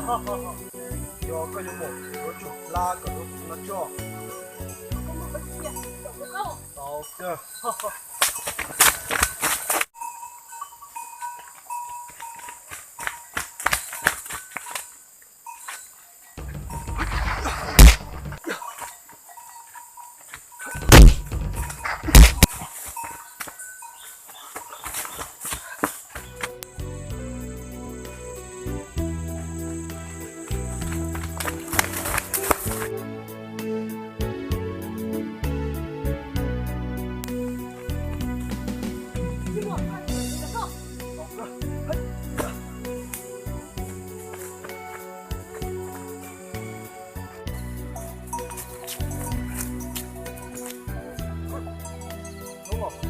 Yog koj yuav mus, yuav tsum hla kom tau tus no tso. Tau kawg.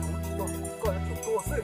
Hnub no kuv tsis tuaj, koj yuav tsum tuaj xwb.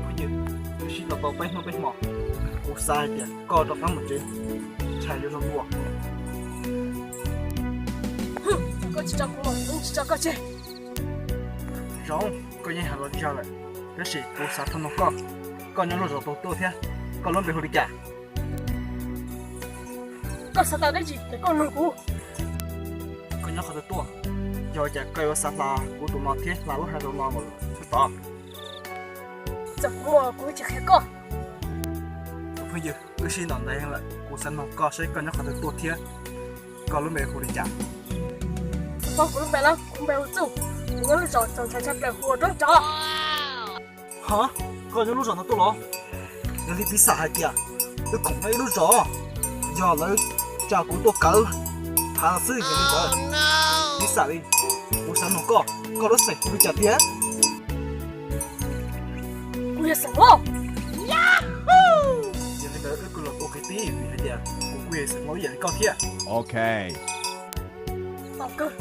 Phooj ywg, wb sib tau tau peb hnub peb hmo, kuv xav hais tias koj rov qab mus tsev, ntshai yuav zoo dua. Koj tsis tso kuv mus, kuv tsis tso koj tseg. Zoo, koj yeej hais los zog lawm, tab sis kuv xav tau nug koj, koj nyob lub zos twg tuaj thiab koj lub npe hu li cas? Koj xav tau dab tsi ces koj nug kuv. Koj nyob qhov twg tuaj? Yog cas koj yuav xav hla kuv tus no thiab hla lub hav zoov no mus tod? Txawm kuv mus kuv tsis qhia koj. Tus phooj ywg, wb sib ntaus ntev heev lawm, kuv xav nug koj seb koj nyob qhov twg tuaj thiab koj lub npe hu li cas? Txhob paub kuv lub npe los? Kuv npe hu Txuj, kuv nyob lub zos txaus ntshai tshaj plaws hu ua Roob Tsov. Hov, koj nyob lub zos no tuaj los? Yog li piv xam hais tias wb khoom nyob ib lub zos, yog lawv tsa kuv tuaj kawm hav xwb yog li ntawd. Piv xam li, kuv xav nug koj, koj lub xeem hu li cas tiag? Kuv yog xeem Hmoob. Yog li ntawd wb kuj los ua kwv tij vim hais tias kuv kuj yog xeem Hmoob ib yam li koj thiab. Ok. Tau kawg.